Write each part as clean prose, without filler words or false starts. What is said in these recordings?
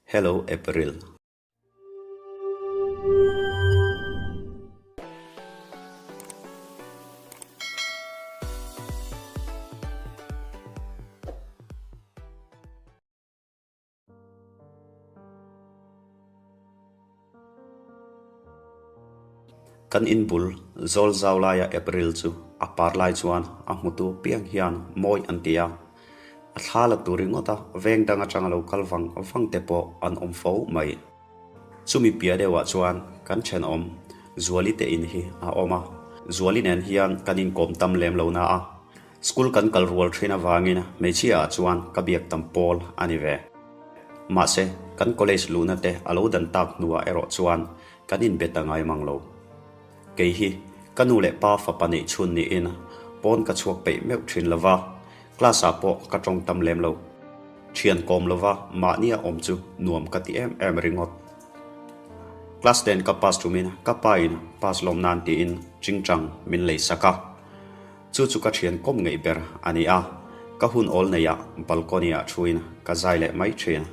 Hello April. Kan in bul zawl zau laia April chu a par lai chuan a hmutu piang hian mawi an ti a, a thla la tur ringawt a veng dang atanga lo kal vang vang te pawh an awm fo mai. Chumi piah deuhah chuan kan thenawm Zuali te in hi a awm a, Zuali nen hian kan inkawm tam lem lo na a, School kan kal rual thin avangin hmeichhia ah chuan ka biak tam pawl a ni ve. Mahse, kan college luhna te a lo dan tak hnuah erawh chuan kan inbe ta ngai mang lo. Kei hi ka nu leh pa fapa neih chhun niin pawn ka chhuak peih meuh thin lova, class ah pawh ka tawng tam lem lo. Thian kawm lova mahnia awm chu nuam ka ti em em ringawt. Class ten ka pass tumin ka pa in pass lawm nan tiin chingchang min lei sak a. Chu chu ka thian kawm ngeih ber a ni a, ka hun awl neiah balcony ah thuin ka zai leh mai thin.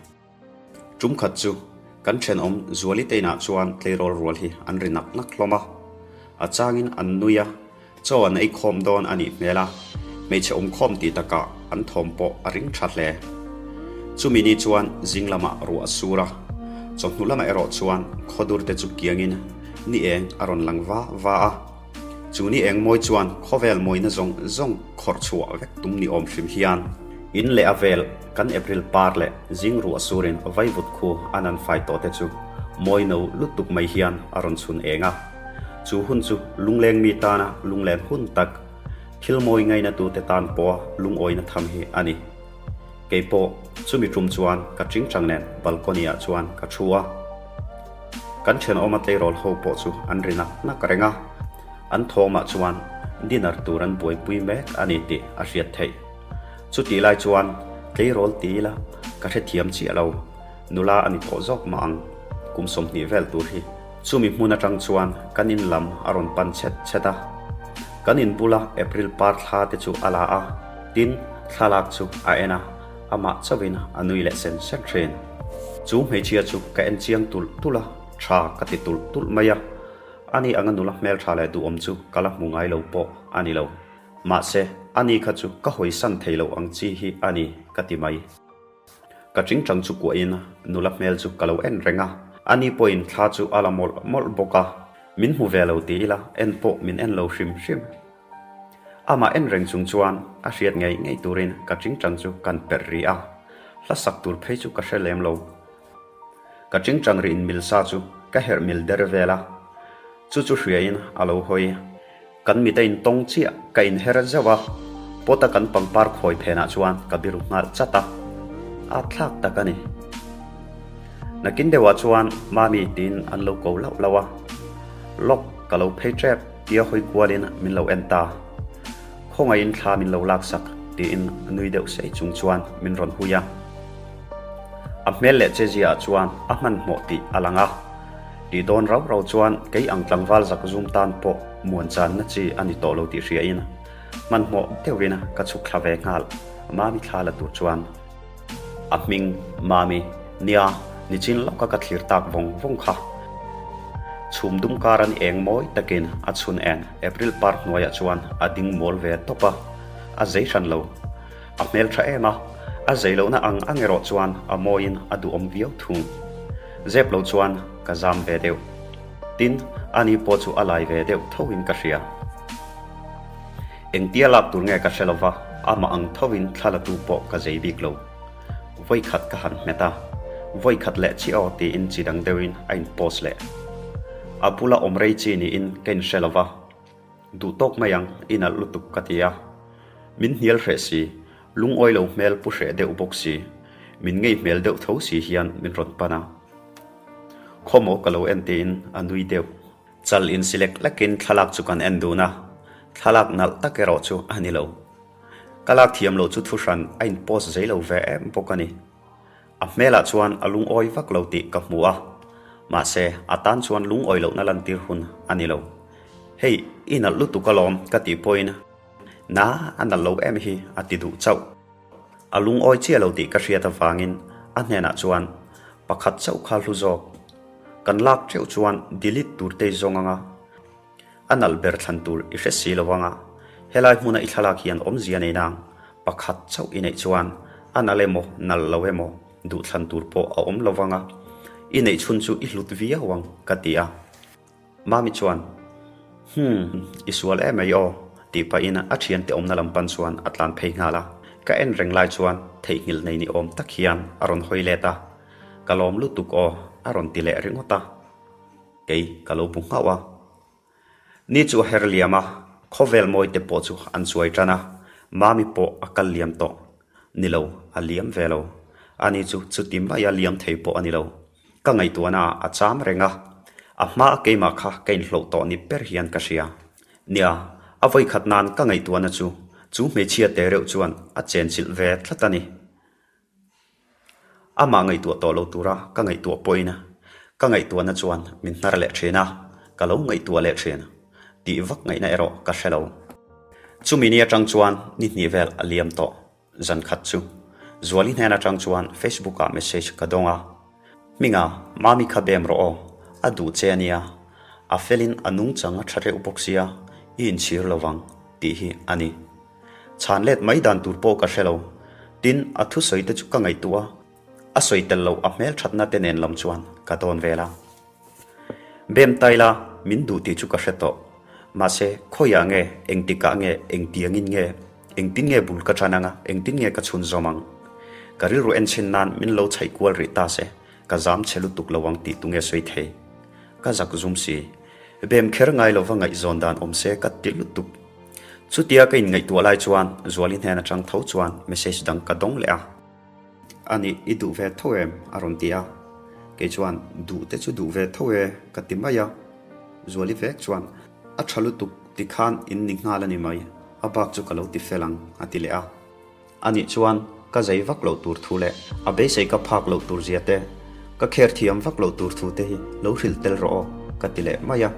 Tum khat chu kan thenawm Zuali te inah chuan tleirawl rual hi an ri nak nak hlawm a, a changin an nui a, chaw an ei khawm dawn a nih hmel a, hmeichhe awm khawm tih takah an thawm pawh a ring tha hle. Chumi ni chuan zing lamah ruah a sur a, chawhnu lamah erawh chuan khawdur te chu kiangin ni eng a rawn lang va va a. Chu ni eng mawi chuan khawvel mawina zawng zawng khawrh chhuah vek tum ni awm hrim hian in leh a vel kan April par leh zing ruah surin vaivut khu an an fai tawh te chu mawi no lutuk mai hian a rawn chhun eng a. Chu hun chu lungleng mi tana lunglen hun tak, thil mawi ngaina tute tan pawha lungawina tham hi a ni. Kei pawh chumi tum chuan ka tingtang nen balcony ah chuan ka thu a. Kan thenawma tleirawl ho pawh chu an ri nak nak reng a, an thawmah chuan dinner tur an buaipui mek a ni tih a hriat theih. Chutih lai chuan tleirawl ti ila ka hrethiam chiah lo, nula a ni tawh zawk mah ang, kum 20 vel tur hi. Chumi hmun atang chuan kan in lam a rawn pan chhet chhet a, kan in bula April par thla te chu a la a, tin thlalak chu a en a, amah chauhin a nui leh sen sen thin. Chu hmeichhia chu ka en chiang tulh tulh a, tha ka ti tulh tulh mai a, ani anga nula hmeltha leh duhawm chu ka la hmu ngai lo pawh a ni lo. Mahse, ani kha chu ka hawisan thei lo ang chi hi a ni ka ti mai. Ka tingtang chu kuahin nula hmel chu ka lo en reng a, ani pawhin thla chu a la mawlh mawlh bawk a, min hmu ve lo ti ila en pawh min en lo hrim hrim. Amah en reng chung chuan a hriat ngei ngei turin ka tingtang chu kan perh rih a, hla sak tur phei chu ka hre lem lo. Ka tingtang rih in mil sa chu ka herh mil der vel a, chu chu hriain a lo hawi. Kan mit a intawng chiah, ka inher zeuh a, pot a kan pangpar khawi phenah chuan ka biru nghal chat a, a thlak tak a ni. Nakin deuhah chuan Mami tiin an lo ko lauh lauh a, Lawk ka lo phei tep tia hawi kualin min lo en ta. Khawngaihin thla min lo laksak tiin nui deuh sei chung chuan min rawn hui a. A hmel leh cheziaah chuan a hmanhmawh tih a lang a. Tih dawn rau rau chuan kei ang tlangval zak zum tan pawh muan channa chi a ni tawh lo tih hriain hmanhmawh deuhin ka chhuk thla ve nghal Mami thla la tur chuan. A hming Mami nia nichin lawka ka thlir tak vawng vawng kha. Chhum dum kar an eng mawi takin a chhun eng April par hnuaiah chuan a ding mawl ve tawp a, a zei hran lo. A hmel tha em a, a zei lohna ang ang erawh chuan a mawiin a duhawm viau thung. Zep lo chuan ka zam ve deuh. Tin, ani pawh chu a lai ve deuh thoin ka hria. Engtia lak tur nge ka hre lova, amah ang thoin thla latu pawh ka zei bik lo. Vawikhat ka han hmet a, vawikhat leh chi aw tiin chi dang deuhin a in post leh. A bula awm rei chi niin ka inhre lova. Duh tawk mai ang, i nalh lutuk ka ti a. Min hnial hreh si, lungawi lo hmel pu hreh deuh bawk si, min ngei hmel deuh tho si hian min rawn pan a. Khawmaw ka lo en tiin a nui deuh. Chal insi lek lekin thlalak chu kan en dun a, thlalak nalh tak erawh chu a ni lo. Ka lak thiam loh chu thuhran a in post zei lo ve em bawk a ni. A hmelah chuan a lungawi vak lo tih ka hmu a, mahse a tan chuan lungawi lohna lantir hun a ni lo. Hei, i nalh lutuk alawm ka tih pawhin na a nalh lo em hi a ti duh chauh. A lungawi chiah lo tih ka hriat avangin a hnenah chuan. Pakhat chauh kha hlu zawk. Kan lak teuh chuan delete tur te i zawng anga, a nalh ber thlan tur i hre si lo anga, helai hmuna i thlalak hian awmzia nei nang pakhat chauh i neih chuan a nalh emaw nalh lo emaw duh thlan tur pawh a awm lo vanga, i neih chhun chu i hlut viau ang ka ti a. Mami chuan, Hum, i sual em mai aw, tih pahin a thiante awmna lam pan chuan a tlan phei nghal a. Ka en reng lai chuan theihnghilh nei ni awm tak hian a rawn hawi let a, Ka lawm lutuk aw, a rawn ti leh ringawt a. Kei ka lo bu nghauh a. Ni chu a her liam a, khawvel mawi te pawh chu an chuai tan a, Mami pawh a kal liam tawh. Ni lo, a liam ve lo. Ani chu chuti maia liam thei pawh a ni lo. Ka ngaihtuahna ah a cham reng a, a hma a keimah kha ka inhloh tawh ni ber hian ka hria. Nia, a vawikhat nan ka ngaihtuahna chu chu hmeichhia te reuh chuan a chenchilh ve tlat a ni. Amah ngaihtuah tawh lo tura ka ngaihtuah pawhin ka ngaihtuahna chuan min hnar leh thin a, ka lo ngaihtuah leh thin tih vak ngaihna erawh ka hre lo. Chumi ni atang chuan ni hnih vel a liam tawh. Zan khat chu Zuali hnen atang chuan Facebook ah message ka dawng a, Hminga, Mami kha bem rawh aw, a duh che a nia, a felin a nungchang a tha reuh bawk sia, i inchhir lo vang, tih hi a ni. Chhan let mai dan tur pawh ka hre lo, tin a thusawi te chu ka ngaihtuah a, a sawi tel loh a hmelthatna te nen lam chuan ka dawn vel a. Bem taila min duh tih chu ka hre tawh. Mahse, khawiah nge, engtikah nge, engtiangin nge, engtin nge bul ka tan anga, engtin nge ka chhun zawm ang? Ka rilru en chhin nan min lo chhaih kual rih ta se, ka zam chhe lutuk lo ang tih tunge sawi thei? Ka zak zum si. Bem kher ngai lova ngaihzawn dan awm se ka ti lutuk. Chutia ka inngaihtuah lai chuan Zuali hnen atang tho chuan message dang ka dawng leh a. A nih, i duh ve tho em? a rawn ti a. Kei chuan, Duh te chu duh ve tho e, ka ti mai a. Zuali vek chuan, A tha lutuk, ti khan in ni nghal a ni mai, a bak chu ka lo ti fel ang, a ti leh a. A nih chuan, ka zei vak loh tur thu leh a beisei ka phak loh tur zia te, ka kher thiam vak loh tur thu te hi lo hrilh tel rawh aw, ka ti leh mai a.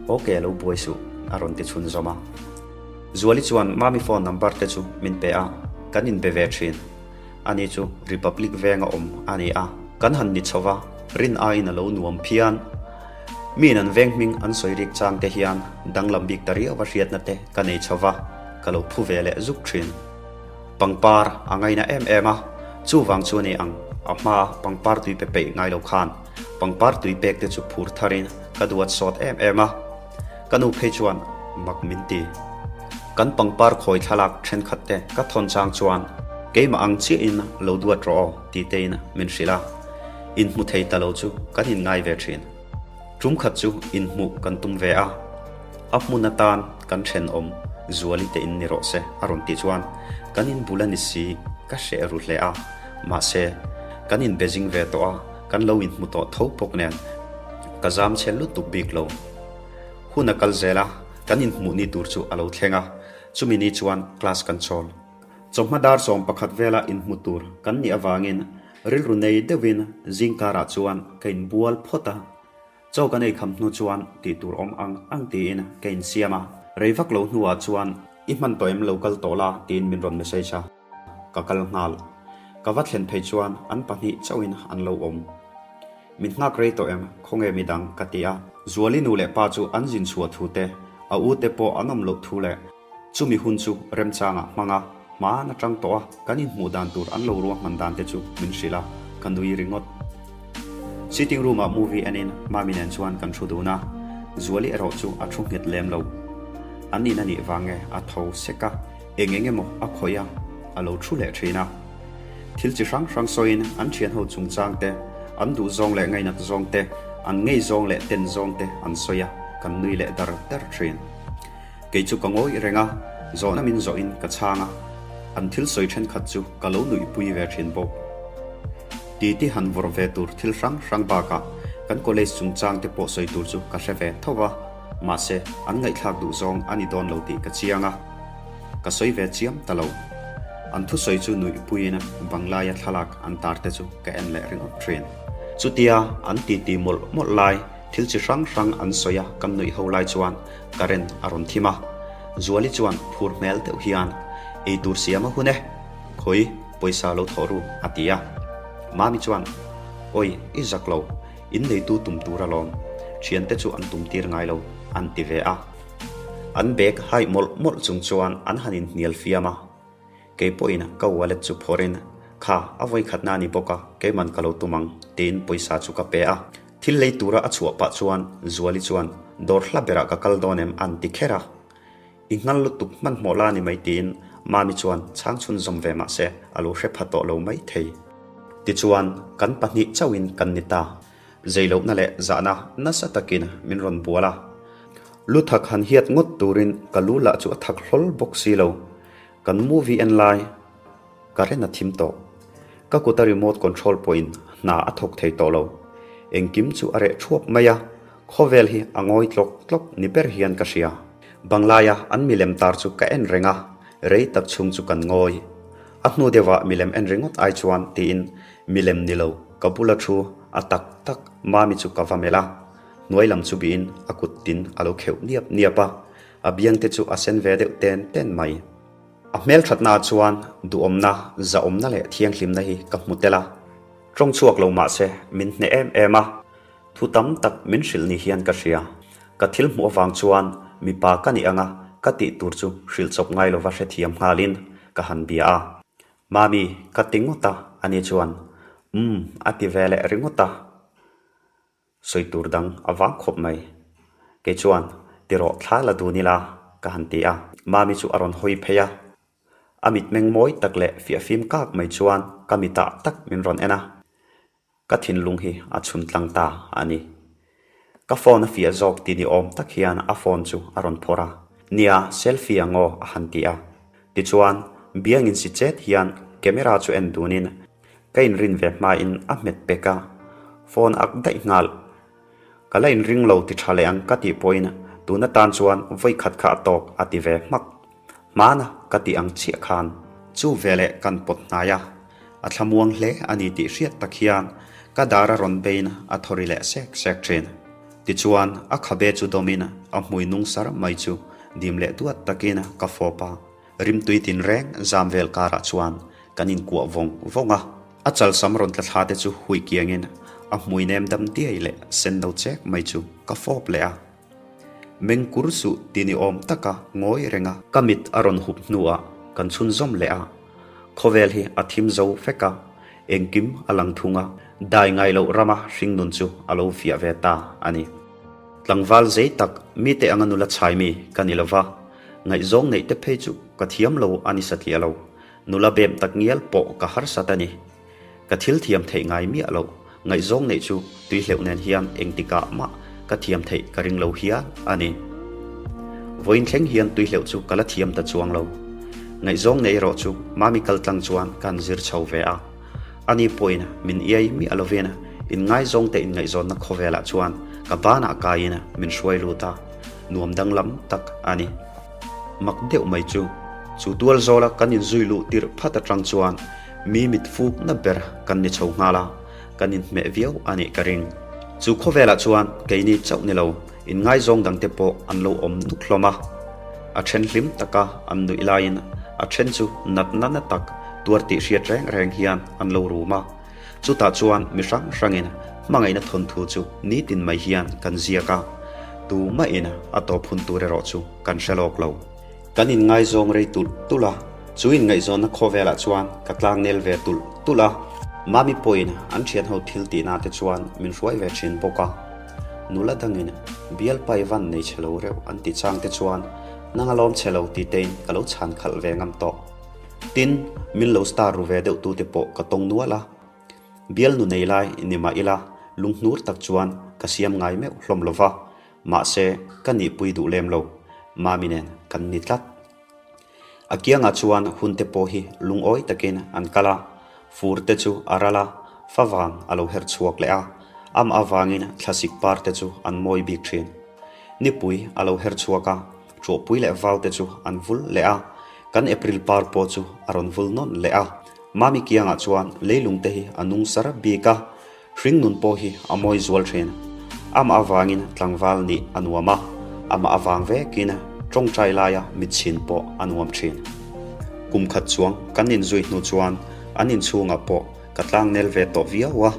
Ok, lo buai suh, a rawn ti chhunzawm a. Zuali chuan Mami phone number te chu min pe a, kan inbe ve thin. Ani chu Republic venga awm a ni a, kan han ni chho va, rin aiin a lo nuam phian. Miin an veng hming an sawi rik chang te hian danglam bik ta riau a hriatna te ka nei chho va, ka lo phu ve leh zuk thin. Pangpar a ngaina em em a, chuvang chu a ni ang, a hmaa pangpar tui pe peih ngai lo khan pangpar tui pek te chu phur tharin ka duat sawt em em a. Ka nu phei chuan mak min ti. Kan pangpar khawi thlalak thenkhat te ka thawn chang chuan keimah ang chiahin lo duat rawh aw ti tein min hrilh a. Inhmu thei ta lo chu kan inngai ve thin. Tum khat chu inhmuh kan tum ve a, a hmun atan kan thenawm Zuali te in ni rawh se a rawn tih chuan kan inbul a ni si ka hreh ru hle a. Mahse, kan inbe zing ve tawh a, kan lo inhmu tawh tho bawk nen ka zam chhe lutuk bik lo. Hun a kal zel a, kan inhmuh ni tur chu a lo thleng a, chumi ni chuan class kan chawl. Chawhma dar 11 vela inhmu tur kan nih avangin rilru nei deuhin zingkarah chuan ka inbual phawt a, chaw kan eikham hnu chuan tih tur awm ang ang tiin ka insiam a, rei vak lo hnuah chuan i hman tawh em lo kal tawh la tiin min rawn message a, ka kal nghal. Ka va thlen phei chuan an pahnih chauhin an lo awm. Min nghak rei tawh em? Khawnge midang? ka ti a. Zuali nu leh pa chu an zin chhuah thu te, a u te pawh an awm loh thu leh chumi hun chu remchangah hmang a, hmaan atang tawh a kan inhmuh dan tur an lo ruahman dan te chu min hrilh a, ka nui ringawt. Sitting room ah movie enin Mami nen chuan kan thu dun a, Zuali erawh chu a thu nghet lem lo. An in a nih vang nge a tho sek a, eng eng emaw a khawih a, a lo thu leh thin a. Thil chi hrang hrang sawiin an thianho chungchang te, an duh zawng leh ngainat zawng te, an ngei zawng leh ten zawng te an sawi a, kan nui leh dar dar thin. Kei chu ka ngawih reng a, zawhna min zawhin ka chhang a, an thil sawi thenkhat chu ka lo nuihpui ve thin bawk. Titi han vawrh ve tur thil hrang hrang bakah kan college chungchang te pawh sawi tur chu ka hre ve tho va, mahse an ngaihthlak duh zawng a ni dawn lo tih ka chiang a. Ka sawi ve chiam ta lo. An thusawi chu nuihpuiin banglaia thlalak an tar te chu ka en leh ringawt thin. Chutia an titi mawlh mawlh lai, thil chi hrang hrang an sawi a kan nuih ho lai chuan current a rawn thim a. Zuali chuan phur hmel deuh hian, Eitur siam a hun e, khawi pawisa lo thawh ru a ti a. Mami chuan, Awi, i zak lo, in neitu tum tur alawm, thiante chu an tum tir ngai lo, an ti ve a. An bag haih mawlh mawlh chung chuan an han inhnial fiam a. Kei pawhin ka wallet chu phawrhin, Kha, a vawikhatna a ni bawk a, keiman ka lo tum ang, tiin pawisa chu ka pe a. Thil lei tura a chhuah pah chuan Zuali chuan, Dawr hla berah ka kal dawn em? a'n ti kher a. I nghal lutuk hmanhmawh la ni mai tiin Mami chuan chhang chhunzawm ve mah se a lo hre pha tawh lo mai thei. Tichuan, kan pahnih chauhin kan ni ta. Zeilohna leh zahna nasa takin min rawn bual a. Lu thak han hiat ngawt turin ka lu lah chu a thak hlawl bawk si lo. Kan movie en lai ka ren a thim tawh. Ka kuta remote control pawhin hna a thawk thei tawh lo. Engkim chu a reh thuap mai a, khawvel hi a ngawi tlawk tlawk ni ber hian ka hria. Banglaia an milem tar chu ka en reng a, rei tak chhung chu kan ngawi. A hnu deuhah milem en ringawt ai chuan tiin milem ni lo ka bula thu a tak tak Mami chu ka va melh a, hnuai lam chu bihin a kut tin a lo kheuh niap niap a, A biangte chu a sen ve deuh ten ten mai. A hmelthatnaah chuan duhawmna, zahawmna leh thianghlimna hi ka hmu tel a. Tawng chhuak lo mah se min hneh em em a, thu tam tak min hrilh ni hian ka hria. Ka thil hmuh avang chuan mipa ka nih anga ka tih tur chu hrilh chawp ngai lova hrethiam nghalin ka han bia a. Mami, ka ti ngawt a, ani chuan, Umm, a ti ve leh ringawt a. Sawi tur dang a vang khawp mai. Kei chuan, Ti rawh thla la dun ila, ka han ti a. Mami chu a rawn hawi phei a. A mitmeng mawi tak leh fiahfim kak mai chuan ka mitah tak min rawn en a. Ka thinlung hi a chhun tlang ta a ni. Ka phone a fiah zawk ti ni awm tak hian a phone chu a rawn phawrh a. Nia, selfie ang aw, a han ti a. Tichuan, biangin si chet hian camera chu en dunin Ka inrin ve hmain a hmet pek a, phone ak daih nghal. Ka la inring lo ti tha leh ang ka tih pawhin tun atan chuan vawi khat kha a tawk a ti ve hmak. Hmana ka tih ang chiah khan. Chu veleh kan pawt hnai a, a thlamuang hle a ni tih hriat tak hian ka dar a rawn bein a thaw ri leh sek sek thin. Tichuan a khabe chu dawmin a hmui nung sar mai chu dim leh duat takin ka fawp a. Rimtui tinreng zam vel karah chuan kan inkuah vawng vawng a, a chalsam rawn tla thla te chu hui kiangin a hmui nem dam diai leh sen no chek mai chu ka fawp leh a. Meng kur suh ti ni awm taka ngawi reng a. Ka mit a rawn hup hnuah kan chhunzawm leh a, khawvel hi a thim zo vek a, engkim a lang thung a, dai ngai loh rama hringnun chu a lo fiah ve ta a ni. Tlangval zei tak mite anga nula chhai mi ka ni lova, Ngaihzawng neih te phei chu ka thiam lo a ni satliah lo, nula bem tak ngial pawh ka harsat a ni. Ka thil thiam theih ngai miah lo, ngaihzawng neih chu tui hleuh nen hian engtikah mah ka thiam theih ka ring lo hial a ni. Vawiin thleng hian tui hleuh chu ka la thiam ta chuang lo. Ngaihzawng neih erawh chu Mami kal tlang chuan ka han zir chho ve a. Ani pawhin min iai miah lovin inngaizawngte inngaihzawnna khawvelah chuan ka banah kaiin min hruai lut a. Nuam danglam tak a ni. Mak deuh mai chu, chu tual zawla kan inzui luh tirh phat atang chuan mi mit fukna ber kan ni chho nghal a, kan inhmeh viau a nih ka ring. Chu khawvelah chuan keini chauh ni lo, inngaizawng dangte pawh an lo awm nuk hlawm a. A then hlim taka an nuih laiin a then chu natna na tak tuar tih hriat reng reng hian an lo rum a. Chutah chuan mi hrang hrangin hmangaihna thawnthu chu nitin mai hian kan ziak a, tumahin a tawp hun tur erawh chu kan hre lawk lo. Kan inngaizawng rei tulh tulh a, chu inngaihzawnna khawvelah chuan ka tlangnel ve tulh tulh a. Mami pawhin an thianho thil tihna te chuan min hruai ve thin bawk a, nula dangin bialpai van nei chhe lo reuh an ti chang te chuan nang alawm chhe lo ti tein ka lo chhan khalh ve ngam tawh. Tin, min lo star ru ve deuh tute pawh ka tawng nual a. Bialnu nei lai ni mah ila, lunghnur tak chuan ka siam ngai meuh hlawm lo va, mahse ka nihpui duh lem lo, Mami nen kan ni tlat. A kiangah chuan hunte pawh hi lungawi takin an kal a, fur te chu a ral a, favang a lo her chhuak leh a, amah avangin thlasik par te chu an mawi bik thin. Nipui a lo her chhuak a, Ṭuahpui leh vau te chu an vul leh a, kan April par pawh chu a rawn vul nawn leh a. Mami kiangah chuan leilung te hi a nung sar bik a, hringnun pawh hi a mawi zual thin. Amah avangin tlangval nih a nuam a, amah avang vekin tawngtai laia mitchhin pawh a nuam thin. Kum khat chuang kan inzui hnu chuan an inchhungah pawh. Ka tlangnel ve tawh viau a,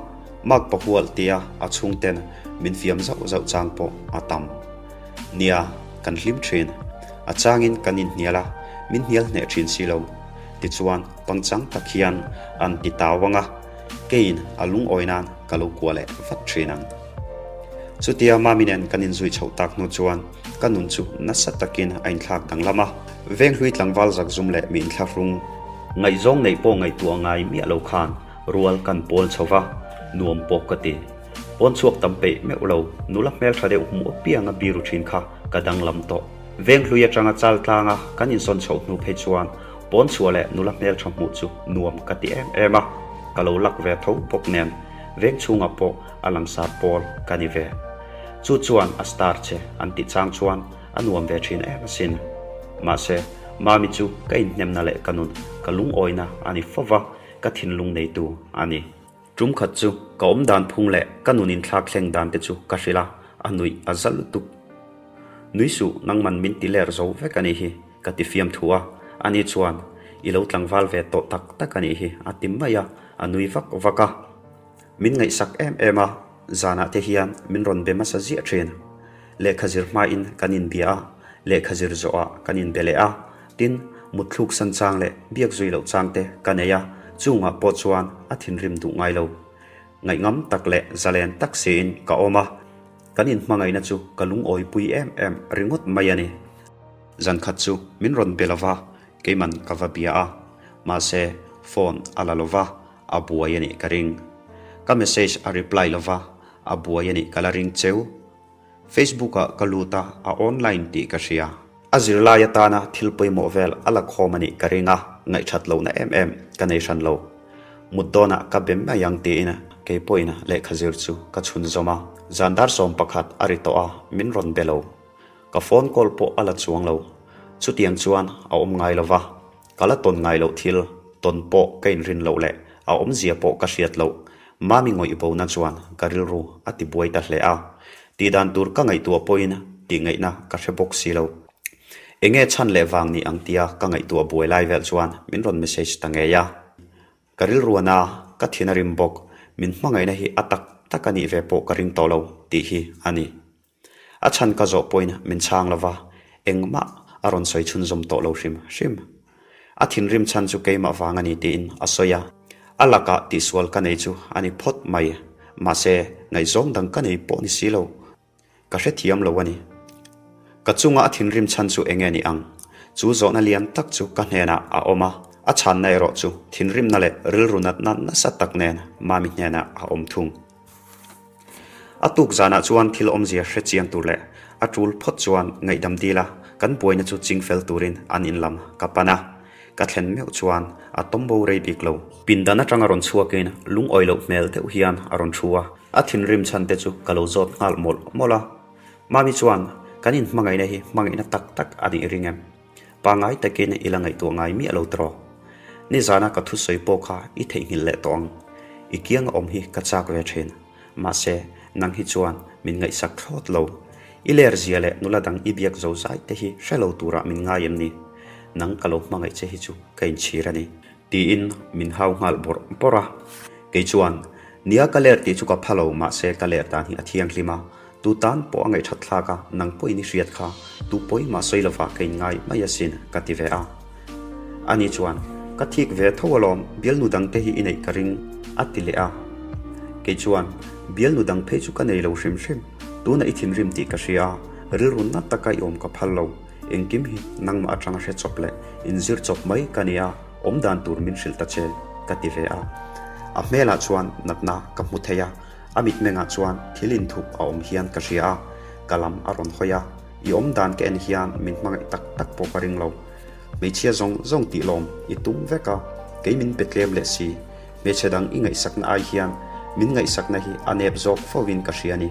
Mark Pahual tia a chhungten min fiam zauh zauh chang pawh a tam. Nia, kan hlim thin. A changin kan inhnial a, min hnial hneh thin si lo. Tichuan, pangchang tak hian an ti tau ang a, keiin a lungawi nan ka lo kuah leh vat thin ang. Chutia Mami nen kan inzui chhoh tak hnu chuan ka nun chu nasa takin a inthlak danglam a, Venghlui tlangval zakzum leh mi inthlahrung, ngaihzawng neih pawh ngaihtuah ngai miah lo khan rual kan pawl chho va, nuam pawh ka ti. Pawn chhuak tam peih meuh lo, nula hmeltha deuh hmuh apianga biru thin kha ka danglam tawh. Venghlui atanga chal tlanga kan insawn chhoh hnu phei chuan pawn chhuah leh nula hmeltha hmuh chu nuam ka ti em em a, ka lo lak ve tho bawk nen veng chhungah pawh a langsar pawl ka ni ve. Chu chuan a star che an tih chang chuan a nuam ve thin em asin. Mahse, Mami chu ka inhnemna leh ka nun ka lungawina a ni fova, ka thinlung neitu a ni. Tum khat chu ka awm dan phung leh ka nun inthlak thleng dan te chu ka hrilh a, a nuih a za lutuk. Nui suh, nangman min ti ler zo vek a nih hi, ka ti fiam thu a, ani chuan, I lo tlangval ve tawh tak tak a nih hi, a ti mai a, a nui vak vak a. Min ngaihsak em em a, zanah te hian min rawn be hmasa ziah thin. Lehkha zir hmain kan inbia a, lehkha zir zawhah kan inbe leh a, tin, mutthluk san chang leh biak zui loh chang te ka nei a, chungah pawh chuan a thinrim duh ngai lo. Ngaihngam tak leh zalen tak siin ka awm a, kan inhmangaihna chu ka lungawipui em em ringawt mai a ni. Zankhat chu min rawn be lova, keiman ka va bia a, mahse phone a la lova, a buai a nih ka ring. Ka message a reply lova, a buai a nih ka la ring cheu. Facebook ah ka lut a, a online tih ka hria. A zirlai atana thil pawimawh vel a la khawm a nih ka ring a, ngaihthat lohna em em ka nei hran lo. Mut dawnah ka be mai ang tiin kei pawhin lehkha zir chu ka chhunzawm a. Zan dar 11 a ri tawh a, min rawn be lo. Ka phone call pawh a la chuang lo. Chutiang chuan a awm ngai lo va, ka la tawn ngai loh thil tawn pawh ka inrin loh leh a awmzia pawh ka hriat loh Mami ngawih bona chuan ka rilru a ti buai ta hle a. Tihdan tur ka ngaihtuah pawhin tih ngaihna ka hre bawk si lo. Enge chhan leh vang ni ang tia ka ngaihtuah buai lai vel chuan min rawn message ta ngei a. Ka rilru a na, ka thin a rim bawk, min hmangaihna hi a tak tak a nih ve pawh ka ring tawh lo tih hi a ni. A chhan ka zawh pawhin min chhang lo va, engmah a rawn sawi chhunzawm tawh lo hrim hrim. A thinrim chhan chu keimah vang a ni tiin a sawi a, a lakah tihsual ka nei chu a ni phawt mai, mahse ngaihzawng dang ka nei pawh ni si lo, ka hrethiam lo a ni. Ka chunga a thinrim chhan chu enge ni ang? Chu zawhna lian tak chu ka hnenah a awm a, a chhanna erawh chu thinrimna leh rilru natna nasa tak nen Mami hnenah a awm thung. A tuk zanah chuan thil awmzia hre chiang tur leh a tul phawt chuan ngaihdam dil a, kan buaina chu ching fel turin an in lam ka pan a. Ka thlen meuh chuan a tawm bo rei bik lo. Pindan atanga rawn chhuakin lungawi loh hmel deuh hian a rawn thu a, a thinrim chhan te chu ka lo zawt nghal mawlh mawlh a. Mami chuan, Kan inhmangaihna hi hmangaihna tak tak a nih ring em? Pangngai takin i la ngaihtuah ngai miah lo tawh. Nizana ka thusawi pawh kha i theihnghilh leh tawh ang. I kianga awm hi ka chak ve thin. Mahse, nang hi chuan min ngaihsak thlawt lo. I ler zia leh nula dang i biak zo zai te hi hre lo turah min ngai em ni? Nang ka lo hmangaih che hi chu ka inchhir a ni. Tiin min hau nghal bawrh bawrh a. Kei chuan, Nia ka ler tih chu ka pha lo, mahse ka ler dan hi a thianghlim a, tu tan pawh a ngaihthat thlak a, nang pawhin i hriat kha, tu pawi mah sawi lovah ka inngai mai asin, ka ti ve a. Ani chuan, Ka thik ve tho alawm, bialnu dang te hi i neih ka ring, a ti leh a. Kei chuan, Bialnu dang phei chu ka nei lo hrim hrim, tunah i thinrim tih ka hria a, rilru na taka i awm ka phal lo. Engkim hi nangmah atanga hre chawp leh inzir chawp mai ka nia, awm dan tur min hrilh ta che, ka ti ve a. A hmelah chuan natna ka hmu thei a, a mitmengah chuan thil inthup a awm hian ka hria a, ka lam a rawn hawi a, i awm dan ka en hian min hmangaih tak tak pawh ka ring lo. Hmeichhia zawng zawng tih lawm i tum vek a, kei min pe tlem leh si, hmeichhe dang i ngaihsakna ai hian min ngaihsakna hi a nep zawk fo in ka hria a ni.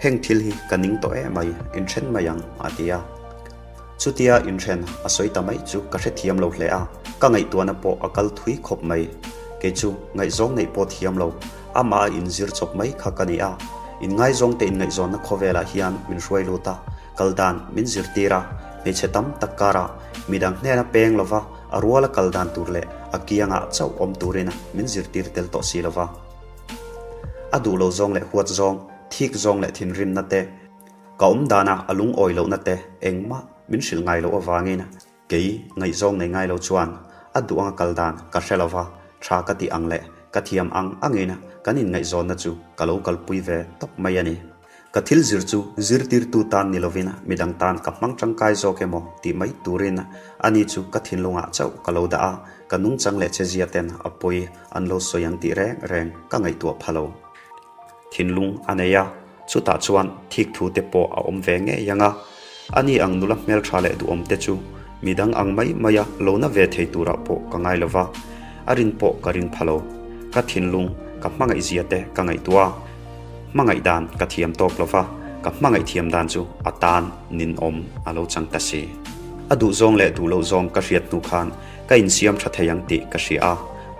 Heng thil hi ka ning tawh em mai, inthen mai ang, a ti a. Chutia inthen a sawi ta mai chu ka hrethiam lo hle a, ka ngaihtuahna pawh a kal thui khawp mai. Kei chu ngaihzawng neih pawh thiam lo, amah a inzir chawp mai kha ka ni a. Inngaizawngte inngaihzawnna khawvelah hian min hruai lut a, kal dan min zirtir a, hmeichhe tam tak karah midang hnena peng lova a ruala kal dan tur leh a kiangah chauh awm turin min zirtir tel tawh si lo va. A duh lo zawng leh huat zawng, thik zawng leh thinrimna te, ka awm dana a lungawi lohna te engmah min hrilh ngai loh avangin Kei ngaihzawng nei ngai lo chuan a duh anga kal dan ka hre lo va, tha ka tih ang leh ka thiam ang angin kan inngaihzawnna chu ka lo kalpui ve tawp mai a ni. Ka thil zir chu zirtirtu tan ni lovin midang tan ka hmang tangkai zawk emaw tih mai turin ani chu ka thinlungah chauh ka lo dah a, ka nungchang leh chezia ten a pawi an lo sawi ang tih reng reng ka ngaihtuah pha lo. Thinlung a nei a, chutah chuan thik thu te pawh a awm ve ngei ang a. Ani ang nula hmeltha leh duhawm te chu midang ang mai maia lo na ve thei turah pawh ka ngai lo va, a rin pawh ka ring pha lo. Ka thinlung, ka hmangaihzia te ka ngaihtuah a, hmangaih dan ka thiam tawk lo va, ka hmangaih thiam dan chu a tan ninawm a lo chang ta si. A duhzawng leh duh loh zawng ka hriat hnu khan ka insiam tha thei ang tih ka hria a,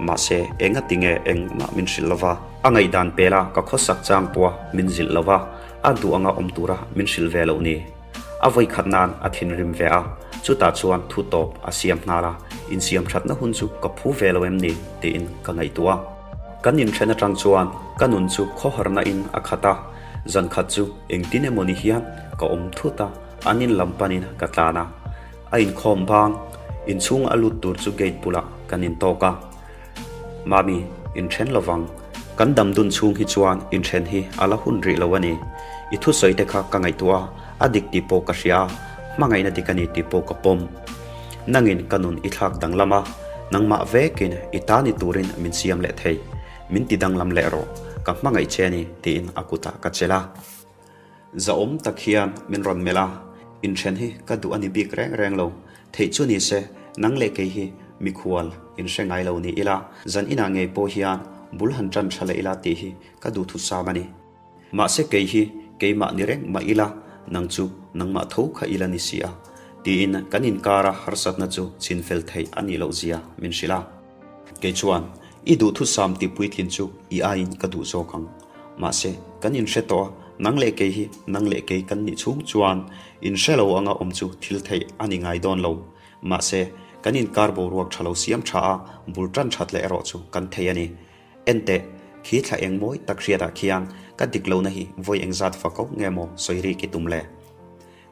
mahse engati nge engmah min hrilh lo va. A ngaihdan pela ka khawsak chang pawha min zilh lo va, a duh anga awm tura min hrilh ve loh ni. A vawi khat nan a thinrim ve a, chutah chuan thu tawp a siam nghal a, insiam thatna hun chu ka phu ve lo em ni tiin ka ngaihtuah a. Kan inthen atang chuan ka nun chu khawharna in a khat a, zan khat chu engtin emaw ni hian ka awm thut a, an in lam panin ka tlan a. A inkhawm bang, inchhung a lut tur chu gate bulah kan intawk a. Mami, inthen lovang. Kan dam dun chhung hi chuan inthen hi a la hun rih lo a ni. I thusawi te kha ka ngaihtuah a, a dik tih pawh ka hria a, hmangaihna dik a ni tih pawh ka pawm. Nangin ka nun i thlak danglam a, nangmah vekin i ta ni turin min siam leh thei. Min ti danglam leh rawh, ka hmangaih che a ni tiin a kutah ka chelh a. Zahawm tak hian min rawn melh a, inthen hi ka duh a ni bik reng reng lo. Theih chu ni se, nang leh kei hi mikhual inhre ngai lo ni ila, zan inah ngei pawh hian bul han tan tha leh ila tih hi ka duhthusam a ni. Mahse kei hi keimah ni reng mah ila, nang chu nangmah tho kha ila ni si a, tiin kan inkara harsatna chu chinfel theih a nih loh zia min hrilh a. Kei chuan, I duhthusam tih puitlin chu i aiin ka duh zawk ang. Mahse, kan inhre tawh a, nang leh kei hi nang leh kei kan nih chhung chuan inhre lo anga awm chu thil theih a ni ngai dawn lo. Mahse, kan inkar boruak tha lo siam tha a, bul tan that leh erawh chu kan thei a ni. Enteh, khi thla eng mawi tak hriatah khian ka dik lohna hi vawi engzat fa ko nge maw sawi rik i tum le?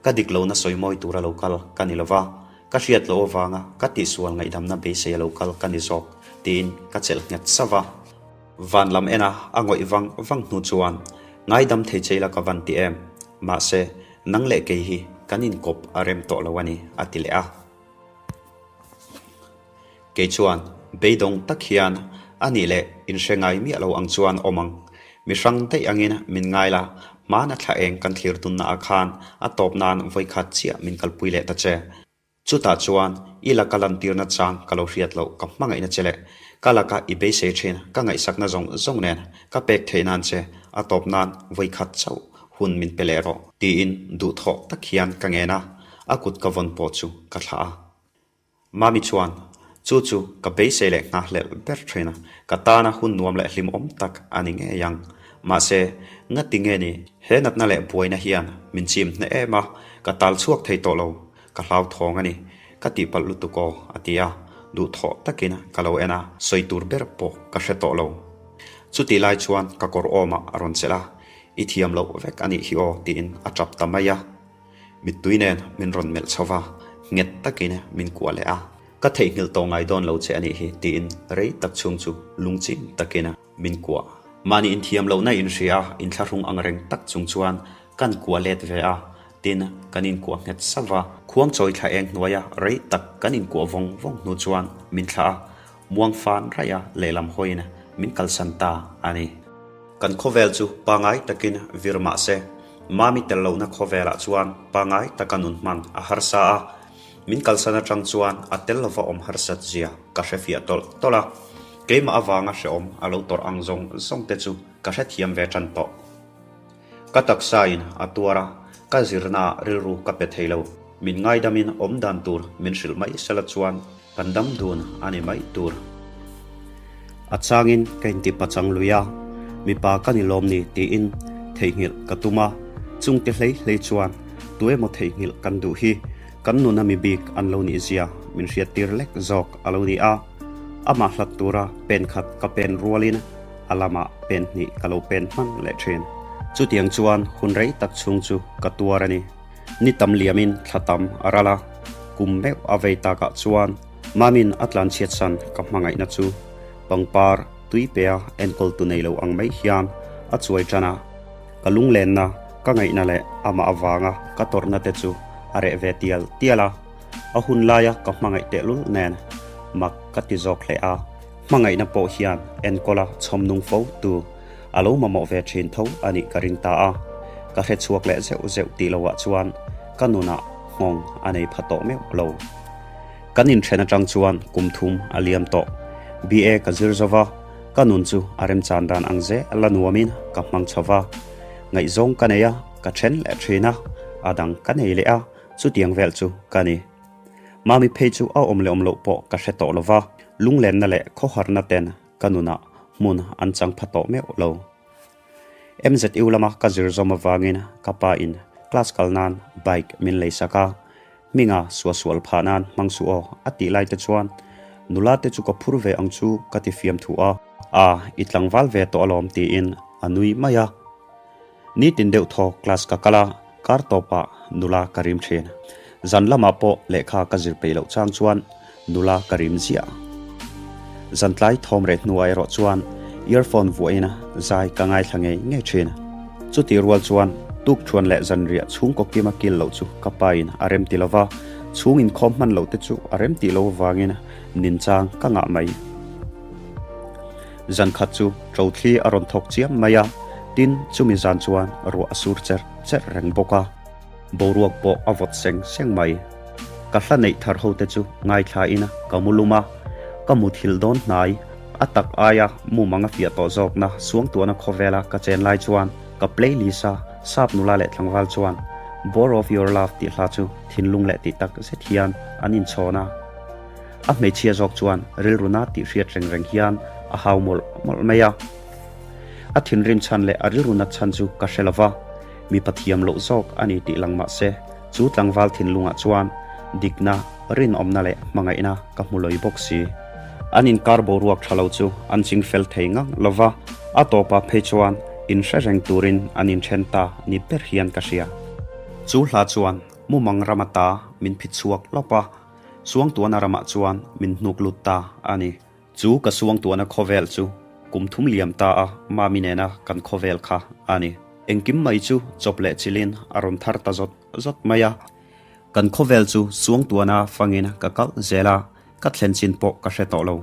Ka dik lohna sawi mawi tura lo kal ka ni lova, ka hriat loh avanga ka tihsual ngaihdamna beisei a lo kal ka ni zawk, tiin ka chelh nghet sauh a. Van lam ena a ngawih vang vang hnu chuan, Ngaidam thei che ila ka van ti em? Mahse, nang leh kei hi kan inkawp a rem tawh lo a ni, a ti leh a. Kei chuan beidawng tak hian a nih leh inhre ngai miah lo ang chuan awm ang. Mi hrang daih angin min ngai la, hmana thla eng kan thlir tunna ah khan a tawp nan vawikhat chiah min kalpui leh ta che. Chutah chuan i laka lantirna chang ka lo hriat loh ka hmangaihna che leh ka laka i beisei thin ka ngaihsakna zawng zawng nen ka pek theih nan che a tawp nan vawikhat chauh hun min pe leh rawh tiin duhthawh tak hian ka ngen a, a kut ka vawn pawh chu ka thlah a. Mami chuan, Chu chu ka beisei leh nghahhlelh ber thin a, ka tana hun nuam leh hlimawm tak a ni ngei ang. Mahse, ngati nge ni, he natna leh buaina hian min chim hneh em a, ka tal chhuak thei tawh lo, ka hlauthawng a ni, ka tihpalh lutuk aw, a ti a, duhthawh takin ka lo en a, sawi tur ber pawh ka hre tawh lo. Chutih lai chuan ka kawr awmah a rawn chelh a, I thiam loh vek a nih hi aw, tiin a tap ta mai a. Mittui nen min rawn melh chho va, nghet takin min kuah leh a. Ka theihnghilh tawh ngai dawn lo che a nih hi, tiin rei tak chhung chu lungchim takin min kuah. Mahni inthiam lohna inhria a, inthlahrung ang reng tak chung chuan kan kuah let ve a, tin kan inkuah nghet sauh va. Khuangchawi thla eng hnuaia rei tak kan inkuah vawng vawng hnu chuan min thlah a, muang fan raih a lehlam hawiin min kalsan ta a ni. Kan khawvel chu pangai takin vir mah se, Mami tel lohna khawvelah chuan pangai taka nun hman a harsa a, min kalsan atang chuan a tel lova awm harsat zia ka hre fiah tawlh tawlh a, keimah avanga hrehawm a lo tawrh ang zawng zawng te chu ka hrethiam ve tan tawh. Ka taksa in a tuar a, ka zirna ah rilru ka pe thei lo. Min ngaidamin awm dan tur min hrilh mai sela chuan kan dam dun a ni mai tur. A changin ka inti pachang lui a, mipa ka ni lawm ni tiin theihnghilh ka tum a, chungte hlei hlei chuan tuemaw theihnghilh kan duh hi kan nuna mi bik an lo nih zia min hriattir lek zawk a lo ni a. Amah hlat tura pen khat ka pen rualin a lamah pen hnih ka lo pen hman leh thin. Chutiang chuan hun rei tak chhung chu ka tuar a ni. Ni tam liamin thla tam a ral a, kum meuh a vei takah chuan Mamin a tlanchhiatsan ka hmangaihna chu pangpar tui pea enkawltu nei lo ang mai hian a chuai tan a. Ka lunglenna, ka ngaihna leh amah avanga ka tawrhna te chu a reh ve tial tial a. A hun laia ka hmangaih tehlul nen mak ka ti zawk hle a. Hmangaihna pawh hian enkawla chhawm nung fo tu a lo mamawh ve thin tho a nih ka ring ta a. Ka hre chhuak leh zeuh zeuh tih lohah chuan ka nunah nghawng a nei pha tawh meuh lo. Kan inthen atang chuan kum thum a liam tawh. BA ka zir zo va, ka nun chu a remchan dan ang zel a nuamin ka hmang chho va. Ngaihzawng ka nei a, ka then leh thin a, a dang ka nei leh a, chutiang vel chu ka ni. Mami phei chu a awm leh awm loh pawh ka hre tawh lo va, lunglenna leh khawharna ten ka nunah hmun an chang pha tawh meuh lo. MZU lama ka zir zawm avangin ka pa in class kal nan bike min lei sak a, hminga suahsual phah nan hmang suh aw a tih lai te chuan nula te chu ka phur ve ang chu ka ti fiam thu a, a i tlangval ve tawh alawm tiin a nui mai a. Nitin deuh thaw class ka kal a, kar tawpah nula ka rim thin. Zan lamah pawh lehkha ka zir peih loh chang chuan nula ka rim ziah. Zan tlai thawm reh hnuah erawh chuan earphone vuahin zai ka ngaithla ngei ngei thin. Chutih rual chuan tukthuan leh zanriah chhungkaw kima kil loh chu ka pain a rem ti lova, chhung inkhawm hman loh te chu a rem tih loh avangin ninchang ka ngah mai. Zan khat chu ṭothli a rawn thawk chiam mai a, tin chumi zan chuan ruah a sur cher cher reng bawk a, boruak pawh a vawt seng seng mai. Ka hla neih thar ho te chu ngaithlain ka mu lum a, ka muthilh dawn hnai, a tak aia mumang a fiah tawh zawkna suangtuahna khawvela ka chen lai chuan ka playlist a sap nula leh tlangval chuan Bore of Your Love tih hla chu thinlung leh tih tak zet hian an inchhawn a. A hmeichhia zawk chuan rilru na tih hriat reng reng hian a hau mawlh mawlh mai a. A thinrim chhan leh a rilru nat chhan chu ka hre lova, mipa thiam loh zawk a ni tih lang mah se, chu tlangval thinlungah chuan dikna, rinawmna leh hmangaihna ka hmu lawi bawk si. An inkar boruak tha lo chu an ching fel thei ngang lova, a tawpah phei chuan inhre reng turin an inthen ta ni ber hian ka hria. Chu hla chuan mumang ram ata min phit chhuak lawp a. Suangtuahna ramah chuan min hnuk lut ta a ni. Chu ka suangtuahna khawvel chu kum thum liam ta a Mami nena kan khawvel kha a ni. Engkim mai chu chawp leh chilin a rawn thar ta zawt zawt mai a. Kan khawvel chu suangtuahna fangin ka kalh zel a, ka thlen chin pawh ka hre tawh lo.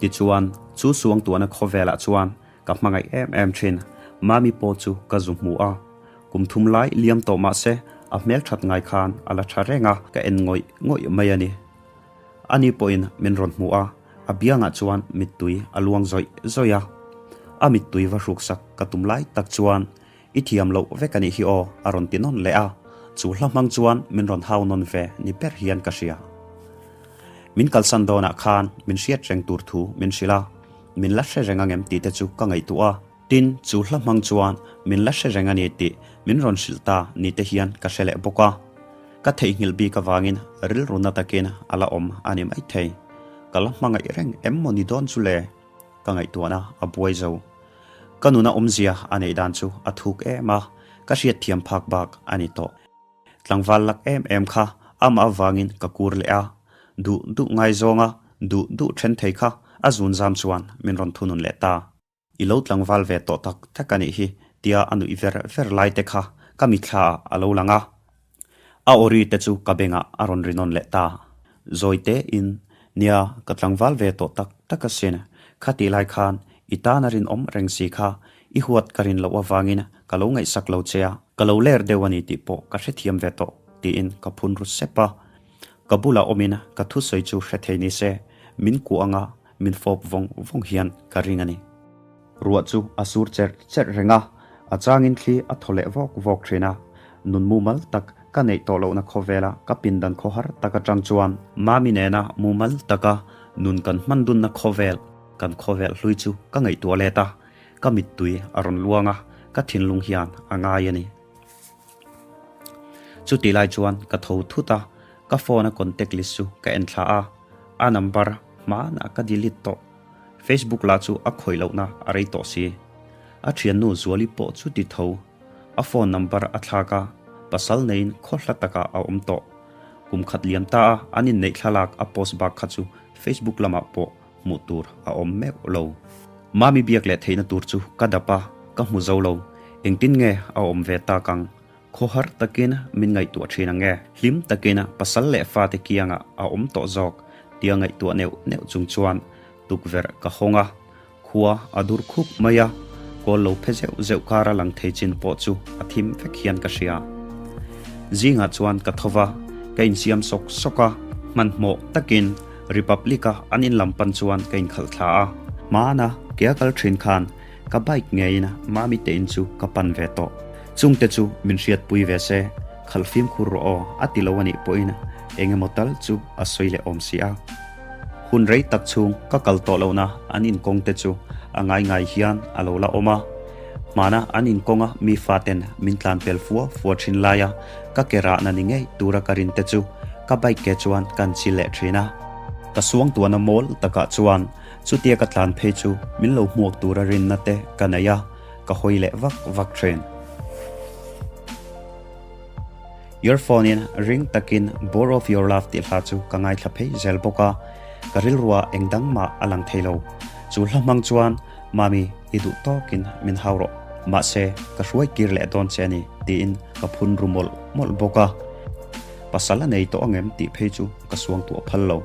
Tichuan, chu suangtuahna khawvelah chuan ka hmangaih em em thin. Mami pawh chu ka zu hmu a. Kum thum lai liam tawh mah se a hmel that ngai khan a la tha reng a, ka en ngawih ngawih mai a ni. Ani pawhin min rawn hmu a, a biangah chuan mittui a luang zawih zawih a. A mittui va hruksak ka tum lai tak chuan I thiam loh vek a nih hi aw a rawn ti nawn leh a, chu hla hmang chuan min rawn hau nawn ve ni ber hian ka hria. Min kalsan dawnah khan min hriat reng tur thu min hrilh a, min la hre reng angem tih te chu ka ngaihtuah a. Tin, chu hla hmang chuan min la hre reng a ni tih min rawn hrilh ta ni te hian ka hre leh bawk a. Ka theihnghilh bik avangin rilru na takin a la awm a ni maithei. Ka la hmangaih reng em maw ni dawn chu le? Ka ngaihtuahna a buai zo. Ka nuna awmzia a neih dan chu a thuk em a, ka hriatthiam phak bak a ni tawh. Tlangval lak em em kha amah avangin ka kur leh a, duh duh ngaizawnga duh duh then thei kha a zunzam chuan min rawn thunun leh ta. I lo tlangval ve tawh tak tak a nih hi tia a nuih ver ver lai te kha ka mithla ah a lo lang a. A awri te chu ka bengah a rawn ri nawn leh ta. Zawi te in, nia ka tlangval ve tawh tak tak asin, kha tih lai khan i tan a rinawm reng si kha i huat ka rin loh avangin ka lo ngaihsak lo che a, ka lo ler deuh a ni tih pawh ka hrethiam ve tawh tiin ka phun ru sep a. Ka bulah awmin ka thusawi chu hre thei ni se, min kuah anga Min fawp vawng vawng hian ka ring a ni. Ruah chu a sur cherh cherh reng a, a changin thli a thaw leh vawk vawk thin a. Nun mumal tak ka neih tawh lohna khawvela ka pindan khawhar tak atang chuan Mami nena mumal taka nun kan hman dunna khawvel, kan khawvel hlui chu ka ngaihtuah let a, ka mittui a rawn luang a, ka thinlung hian a ngai a ni. Chutih lai chuan ka tho thut a, ka phone a contact list chu ka en thla a, a number. Hmanah ka delete tawh. Facebook lah chu a khawih lohna a rei tawh si. A thiannu Zuali pawh chu ti tho. A phone number a thlak a, pasal neiin khaw hla takah a awm tawh. Kum khat liam ta a an inneih thlalak a post bak kha chu Facebook lamah pawh hmuh tur a awm meuh lo. Mami biak leh theihna tur chu ka dap a, ka hmu zo lo. Engtin nge a awm ve tak ang? Khawhar takin min ngaihtuah thin ang e. Hlim takin pasal leh fate kiangah a awm tawh zawk tia ngaihtuah neuh neuh chung chuan tukverh ka hawng a, khua a dur khup mai a, kawl lo phe zeuh zeuh kara lang thei chin pawh chu a thim vek hian ka hria. Zingah chuan ka tho va, ka insiam sawk sawk a, hmanhmawh takin Republic-a an in lam pan chuan ka inkhalh thla a. Hmana ke a kal thin khan Ka bike ngeiin Mami te in chu ka pan ve tawh. Chungte chu min hriatpui ve se, khalh fimkhur rawh aw a ti lo a nih pawhin eng emaw tal chu a sawi leh awm si a. Hun rei tak chhung ka kal tawh lohna an inkawng te chu a ngai ngai hian a lo la awm a. Hmana an inkawnga mi faten min tlan pel fua fua thin laia ka ke rahna ni ngei tura ka rin te chu ka bike ke chuan kan chil leh thin a. Ka suangtuahna mawl takah chuan Chutia ka tlan phei chu min lo hmuak tura rinna te ka nei a, ka hawi leh vak vak thin. Earphone in ring takin Bore of Your Love tih hla chu ka ngaithla phei zel bawk a, ka rilruah eng dang mah a lang thei lo. Chu hla hmang chuan, Mami, i duh tawkin min hau rawh, mahse ka hruai kir leh dawn che a ni, tiin ka phun ru mawlh mawlh bawk a. Pasal a nei tawh angem tih phei chu ka suangtuah phal lo.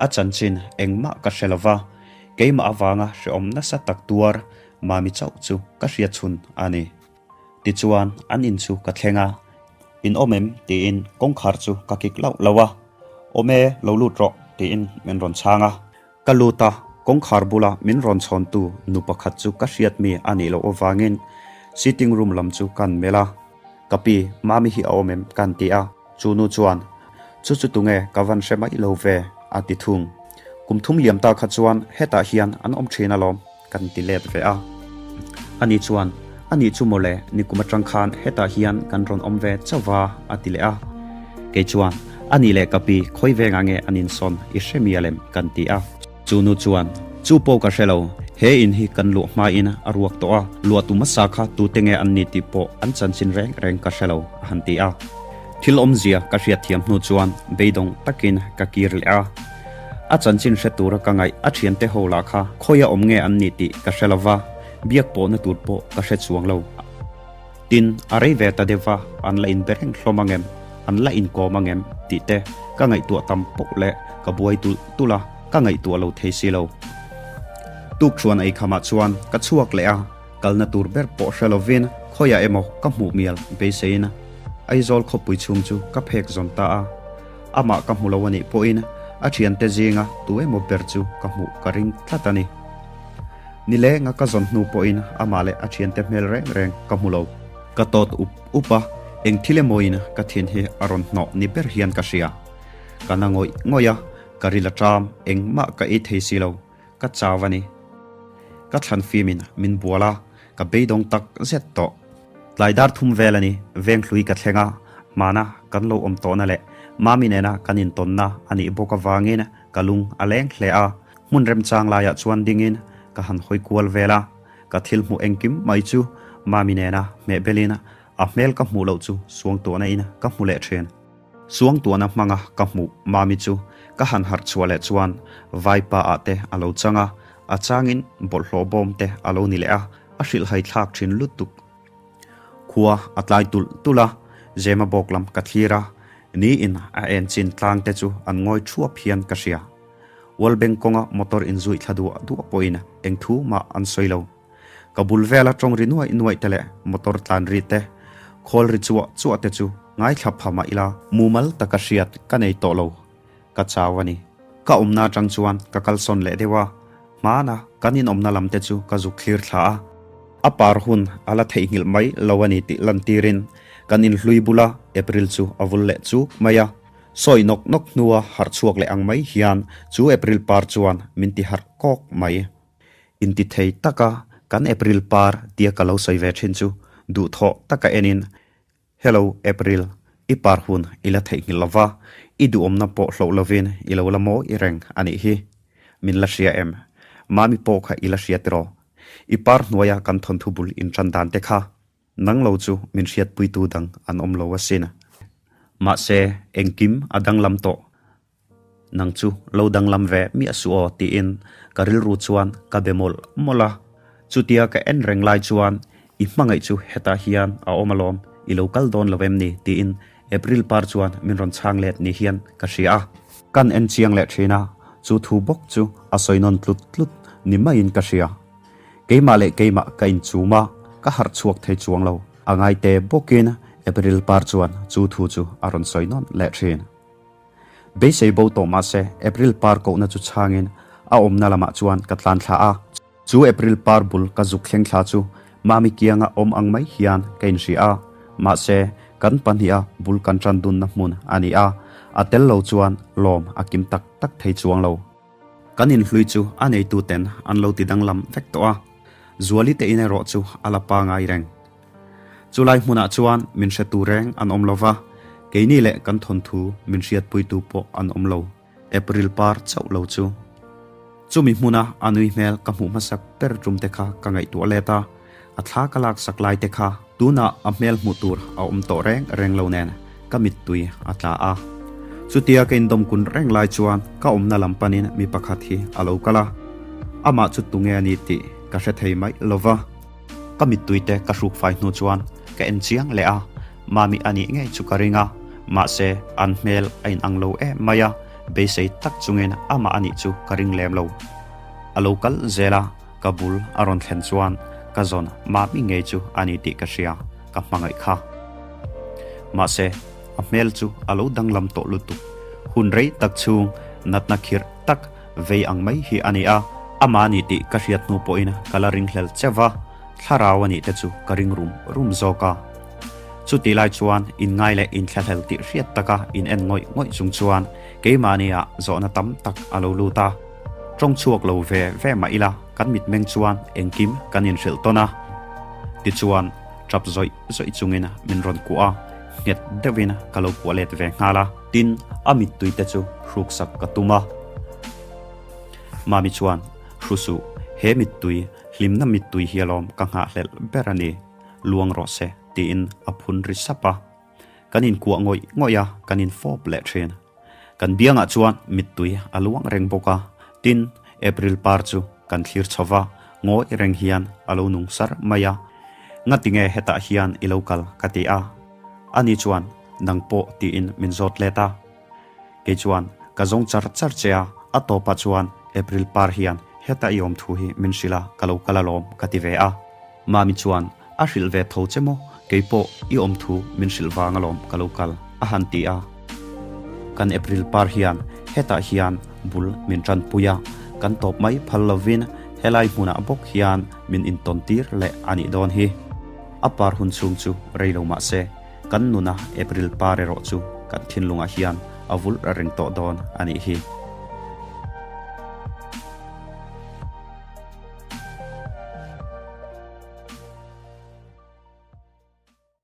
A chanchin engmah ka hre lova, keimah avanga hrehawm nasa tak tuar Mami chauh chu ka hriat chhun a ni. Tichuan an in chu ka thleng a, In awm em? tiin kawngkhar chu ka kik lauh lauh a, Awm e, lo lut rawh tiin min rawn chhang a. Ka lut a, kawngkhar bula min rawn chhawntu nu pakhat chu ka hriat mi a nih loh avangin sitting room lam chu kan melh a. Ka pi, Mami hi a awm em? Kan ti a, chu nu chuan, Chu chu tunge ka van hre mai lo ve, a ti thung. Kum thum liam ta kha chuan hetah hian an awm thin alawm, kan ti let ve a. Ani chuan, Ani chu mawle, nikum atang khan hetah hian kan rawn awm ve chauh va, a ti leh a. Kei chuan, Ani leh ka pi, khawi vengah nge an insawn i hre mial em? kan ti a. Chu nu chuan, Chu pawh ka hre lo, he in hi kan luah hmain a ruak tawh a, luahtu hmasa kha tute nge an ni tih pawh an chanchin reng reng ka hre lo, a han ti a. Thil awmzia ka hriatthiam hnu chuan beidawng takin ka kir leh a. A chanchin hre tura ka ngaih a thiante ho lah kha khawia awm nge an ni tih ka hre lo va, biak pawhna tur pawh ka hre chuang lo. Tin, a rei ve ta deuh va, an la inbe reng hlawm ang em, an la inkawm ang em tih te ka ngaihtuah tam poh leh ka buai tulh tulh a, ka ngaihtuah lo thei si lo. Tukṭhuan ei khamah chuan ka chhuak leh a, kalna tur ber pawh hre lovin khawiah emaw ka hmuh mial beiseiin Aizawl khawpui chhung chu ka phek zawn ta a. Amah ka hmu lo a nih pawhin a ṭhiante zinga tu emaw ber chu ka hmuh ka ring tlat a ni. Nilenga ka zawn hnu pawhin amah leh a thiante hmel reng reng ka hmu lo. Ka tawt up up a, eng thil emawin ka thin hi a rawn hnawh ni ber hian ka hria. Ka na ngawih ngawih a, ka ril a ṭam, engmah ka ei thei si lo, ka chau a ni. Ka thlan fimin min bual a, ka beidawng tak zet tawh. Tlai dar thum vel a ni, Venghlui ka thleng a, hmana kan lo awm tawhna leh Mami nena kan intawnna a nih bawk avangin ka lung a leng hle a. Hmun remchang laiah chuan dingin ka han hawi kual vel a, ka thil hmuh engkim mai chu Mami nena hmeh belin a hmel ka hmuh loh chu suangtuahna in ka hmu leh thin. Suangtuahna hmanga ka hmuh Mami chu ka han harh chhuah leh chuan vaipa ah te a lo chang a, a changin bawlhhlawh bawm te a lo ni leh a, a hrilhhai thlak thin lutuk. Khua a tlai tulh tulh a, Zema bawk lam ka thlir a, ni in a en chin tlang te chu an ngawi thuap hian ka hria. World Bank kawnga motor inzuih thla duah duah pawhin eng thu mah an sawi lo. Ka bul vela tawng ri nuaih nuaih te leh motor tlan ri te, khawl ri chuah chuah te chu ngaithla pha mah ila mumal taka hriat ka nei tawh lo. Ka chau a ni. Ka awmna atang chuan ka kalsawn leh deuh a, hmana kan inawmna lam te chu ka zuk thlir thla a. A par hun a la theihnghilh mai lo a ni tih lantirin kan inhlui bula April chu a vul leh chuk mai a. Sawi nawk nawk hnua harh chhuak leh ang mai hian chu April par chuan min ti harh kawk mai. Inti thei taka kan April par tia ka lo sawi ve thin chu duhthawh taka enin, Hello April, i par hun i la theihnghilh lova, i duhawmna pawh hloh lovin i lo la mawi reng a nih hi. Min la hria em? Mami pawh kha i la hria tiraw? I par hnuaia kan thawnthu bul inṭan dan te kha nang lo chu min hriatpuitu dang an awm lo asin. Mahse, engkim a danglam tawh. Nang chu lo danglam ve miah suh aw tiin ka rilru chuan ka be mawlh mawlh a. Chutia ka en reng lai chuan i hmangaih chu hetah hian a awm alawm, i lo kal dawn lo em ni? tiin April par chuan min rawn chhang let ni hian ka hria a. Kan en chiang leh thin a, chu thu bawk chu a sawi nawn tlut tlut ni maiin ka hria. Keimah leh keimah ka inchum a, ka harh chhuak thei chuang lo. A ngaite bawkin April par chuan chu thu chu a rawn sawi nawn leh thin. Beisei bo tawh mahse April par kohna chu chhangin a awmna lamah chuan ka tlan thla a. Chu April par bul ka zuk thleng thla chu Mami kianga awm ang mai hian ka inhria a, mahse kan pahniha bul kan tan dunna hmun a ni a, a tel lo chuan lawm a kim tak tak thei chuang lo. Kan inhlui chu a neituten an lo ti danglam vek tawh a, Zuali te in erawh chu a la pangai reng. Chulai hmunah chuan min hretu reng an awm lo va, keini leh kan thawnthu min hriatpuitu pawh an awm lo. April par chauh lo chu. Chumi hmuna a nui hmel ka hmuh hmasak ber tum te kha ka ngaihtuah let a, a thla ka lak sak lai te kha tunah a hmel hmuh tur a awm tawh reng reng lo nen ka mittui a tla a. Chutia ka indawm kun reng lai chuan ka awmna lam panin mi pakhat hi a lo kal a, amah chu tunge a ni tih ka hre thei mai lo va. Ka mittui te ka hruk fai hnu chuan ka en chiang leh a, Mami a nih ngei chu ka ring a, mahse an hmel a inang lo em mai a, beisei tak chungin amah a nih chu ka ring lem lo. A lo kal zel a, ka bul a rawn thlen chuan ka zawn Mami ngei chu a ni tih ka hria, ka hmangaih kha. Mahse a hmel chu a lo danglam tawh lutuk, hun rei tak chhung natna khirh tak vei ang mai hi a ni a, amah a ni tih ka hriat hnu pawhin ka la ringhlel cheuh va, thlarau a nih te chu ka ring rum rum zawk a. Chutih lai chuan inngai leh inthlahlel tih hriat taka in en ngawih ngawih chung chuan keimahniah zawhna tam tak a lo lut a. Tawng chhuak lo ve ve mah ila kan mitmeng chuan engkim kan inhrilh tawn a. Tichuan tap zawih zawih chungin min rawn kuah a, nghet deuhin ka lo kuah let ve nghal a. Tin, a mittui te chu hruksak ka tum a. Mami chuan, Hru suh, he mittui, hlimna mittui hi alawm ka nghahhlelh ber a ni, luang rawh se, tiin a phun ri sap a. Kan inkuah ngawih ngawih a, kan infawp leh thin. Kan biangah chuan mittui a luang reng bawk a, tin, April par chu kan thlir chho va, ngawih reng hian a lo nung sar mai a. Ngatinge hetah hian i lo kal? ka ti a. Ani chuan, Nang pawh tiin min zawt let a. Kei chuan ka zawng char char che a, a tawpah chuan April par hian heta i awm thu hi min hrilh a, ka lo kal alawm ka ti ve a. Mami chuan a hrilh ve tho che maw, kei pawh i awm thu min hrilh vang alawm ka lo kal a han ti a. Kan April par hian hetah hian bul min tanpui a, kan tawp mai phal lovin helai hmunah bawk hian min intawn tir leh a nih dawn hi. A par hun chhung chu rei lo mah se, Kan nuna April par erawh chu kan thinlungah hian a vulh reng tawh dawn a nih hi.